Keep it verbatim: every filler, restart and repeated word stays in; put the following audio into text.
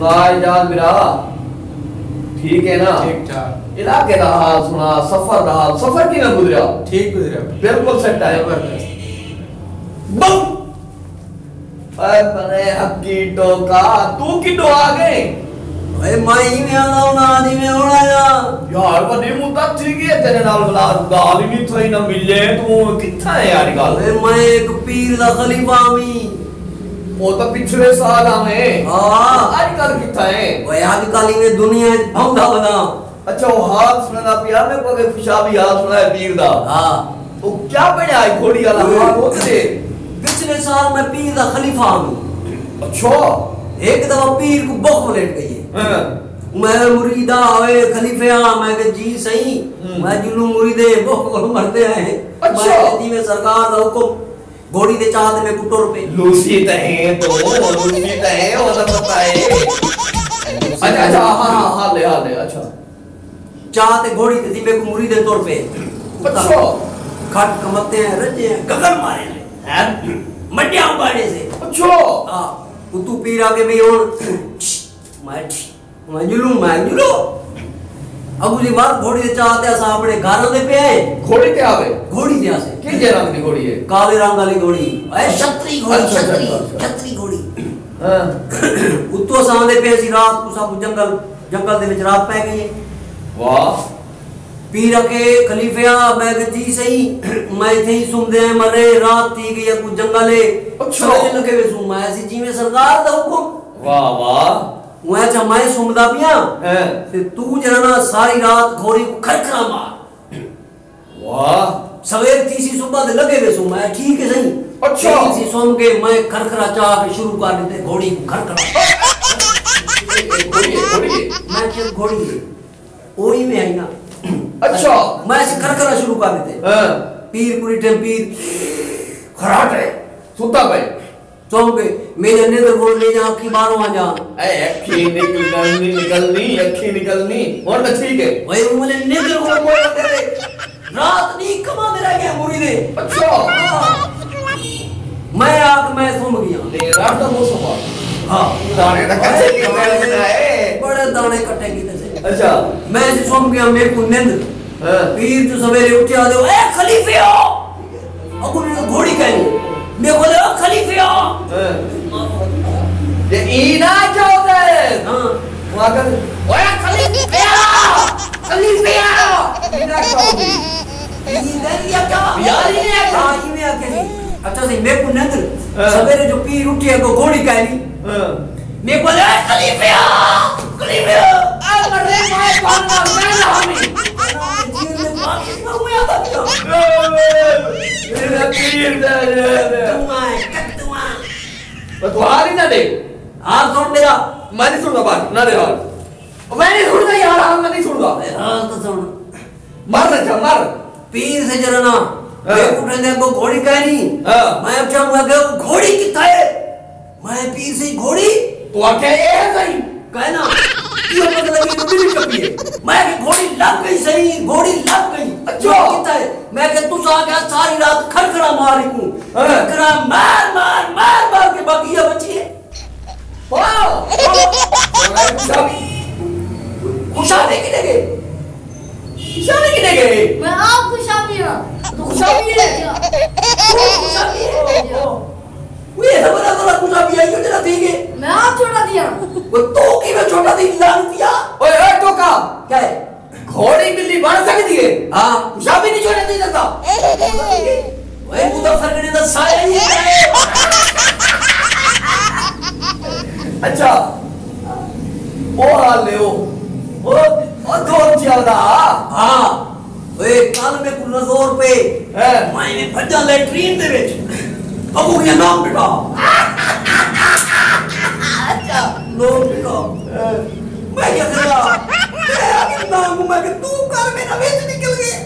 واہ اعجاز برا، ٹھیک ہے نا؟ ٹھیک ٹھاک۔ علاقے دا حال سنا، سفر دا حال، سفر کیویں گزریا؟ ٹھیک گزریا۔ بالکل سیٹ آئے۔ زبردست۔ بم! اے بنے حقی ٹوکا، تو کڈو آ گئے؟ اے میں ایویں آنا ہونا، جیویں ہن آیا۔ یار، وݙی مدت تھی ڳئی ہے تیرے نال، ولا ڳالھ ہی نہیں تھئی، نہ ملے، تو کتھاں ہے یار ڳالھ؟ اے میں ایک پیر دا خلیفہ ہاں۔ او تاں پچھلے سال آویں۔ ہاں۔ اڄ کل کتھاں ہے؟ اوئے، اڄ کل ایویں دنیا اچ بھوندا ودا۔ اچھا، او حال سݨدا پیا، میں کوئی خوشابی حال سݨایا پیر دا۔ ہاں۔ او کیا بݨیا ہے گھوڑی والا حال؟ او تے پچھلے سال میں پیر دا خلیفہ ہاں۔ اچھا۔ ایک دفعہ پیر کوں بخ لیٹ ڳئی ہے۔ ہاں۔ میں مرید آ، اوئے خلیفے آ، میں کہ جی سائیں، ہوں۔ میں جلوں مرید ہے، بخ کوں مردے آئے ہیں۔ اچھا۔ میں کہ جیویں سرکار دا حکم۔ گھوڑی دے چا تے میکوں ٹر پئے۔ لوسی تاں ہے تو، لوسی تاں ہے، او تاں پتہ ہے۔ اچھا، اچھا، ہاں، ہاں، ہاں، لے، ہاں، لے، اچھا۔ چا تے گھوڑی تے تھی میکوں مریدے ٹر پئے۔ اچھا۔ کھٹ کمتے ہیں، رجے ہیں، گگل مارے ہیں۔ ہیں؟ مڈیاں اگاڑے سے۔ اچھا۔ ہاں، اتوں پیر آ کے بھی ہن، میں ونڄلوں، میں ونڄلوں۔ اڳوں دی وت گھوڑی دے چا تے اساں اپݨے گھر آندے پئے ہیں۔ گھوڑی تے آوے؟ گھوڑی تے آسے۔ کیجھے رنگ دی گھوڑی ہے؟ کالے رنگ والی گھوڑی۔ اے چھتری گھوڑی، اچھا، اچھا، چھتری، اچھا، اچھا۔ چھتری گھوڑی۔ ہاں۔ اتوں اساں آندے پئے سی، رات کوں سب جنگل، جنگل دے وچ رات پئے ڳئی ہے۔ واہ۔ پیر آکھے، خلیفیا، میں کہ جی سئیں، میں اتھے ہی سمدے ہیں، مرے رات تھی ڳئی ہے، کوئی جنگل ہے۔ اچھا۔ سمجھ لڳے ویسوں، میں سی جیویں سردار دا حکم۔ واہ، واہ۔ میں آکھیا میں سمدا پیاں، ہاں۔ تے توں جیڑھا نا ساری رات گھوڑی کوں کھرکھرا مار۔ واہ۔ سویر تھیسی صبح دے لڳے ویسوں، میں ٹھیک ہے سئیں۔ اچھا۔ تھیسی سم کے میں کھرکھرا چا کے شروع کر ݙتے گھوڑی کوں کھرکھرا۔ اے، اے گھوڑی ہے، گھوڑی ہے۔ میں آکھیا گھوڑی ہے۔ او ایویں آئی نا۔ اچھا۔ میں سی کھرکھرا شروع کر ݙتے۔ ہاں۔ پیر کوں ݙٹھے پیر کھراٹ ہے۔ ستا پئے۔ چونکہ میݙے نندر کول میݙیاں اکھیں ٻاہروں آ جان۔ اے اکھیں نکلݨی، نکلݨی، اکھیں نکلݨی۔ ہݨ تاں ٹھیک ہے۔ بھائی، او میݙے نندر کول کوئی نہ کرے۔ رات ݙینہہ کماندے رہ ڳئے مریدے۔ اچھا۔ ہاں۔ میں آ کے میں سم ڳیا۔ اے رات دا موسم آ۔ ہاں۔ داݨے تاں کٹھے کیتے ہوئے سن، اے۔ بڑے داݨے کٹھے کیتے سے۔ اچھا۔ میں سی سم ڳیا، میکوں نند۔ ہاں۔ پیر جو سویرے اٹھیا آہدے، اے خلیفے آؤ۔ اڳوں نے گھوڑی کائنی۔ میں بولے، او خلیفے آ۔ ہاں۔ تے ایں نہ آکھیا ہوندے۔ ہاں۔ او آکھن، اوئے خلیفے آ، خلیفے آ۔ ایں نہ آکھیا ہوندے۔ ایں نہ آکھیا۔ یار، ایں نہ آکھیا۔ ہاں، ایں نہ آکھیا جی۔ اچھا سئیں، میکوں نندر۔ ہاں۔ سویرے جو پیر اٹھے، اڳوں گھوڑی کائنی۔ ہاں۔ میں بولے، اے خلیفے آ، خلیفے آ۔ اے مرے مائے پانا، میں نہ ہمی۔ جیل میں پاکستان میں آتا کیا؟ اے، اے، اے، اے، اے، اے۔ کتواں ہے، کتواں۔ بس تو حال ہی نہ ݙے۔ حال سݨ میݙا۔ میں نہیں سݨدا بات، نہ ݙے حال۔ میں نہیں سݨدا یار، حال میں نہیں سݨدا۔ اے، حال تو سݨ۔ مر رچا، مر۔ پیر سے جرنا۔ ہاں۔ میں اٹھے دے کو گھوڑی کائنی۔ ہاں۔ میں اٹھا، میں کہ گھوڑی کتھا ہے؟ میں پیر سے گھوڑی؟ تو آکھیا اے ہے سئیں۔ کائنا۔ یہ پتہ لگی تو بھی کبھی ہے۔ میں کہ گھوڑی لگ گئی سئیں، گھوڑی لگ گئی۔ اچھا۔ کتھا ہے؟ میں کہ تساں آکھیا ساری رات کھرکھرا مار رکھوں۔ ہاں۔ کھرکھرا مار، مار، مار، مار کے باقی یہ بچی ہے۔ واہ! خوشابی۔ خوشابی کنے گئے؟ خوشابی کنے گئے؟ میں آپ خوشابی ہاں۔ تو خوشابی ہے؟ تو خوشابی ہے؟ وہ یہ بڑا بڑا خوشابی ہے، کیوں جڑا تھی گئے؟ میں آپ چھوڑا دیا۔ وہ تو کی میں چھوٹا دی لان دیا؟ اوئے، اوئے، ٹوکا۔ کیا ہے؟ گھوڑی بلی بݨ سڳدی ہے؟ ہاں۔ خوشابی نہیں چھوڑے دی جاندا۔ اوئے، اوہ تاں فرقڑے دا سایہ ہی ہے۔ اچھا۔ او حال ہے او۔ او، او دور چلدا۔ ہاں۔ اوئے، کل میکوں نزور پئے۔ ہاں۔ میں نے بھڄا لیٹرین دے وچ۔ ابو یہ نام بٹا۔ اچھا۔ نام بٹا۔ ہاں۔ میں کیا کرا؟ میں آگے نام، میں کہ تو کر میرا وچ نکل گئے۔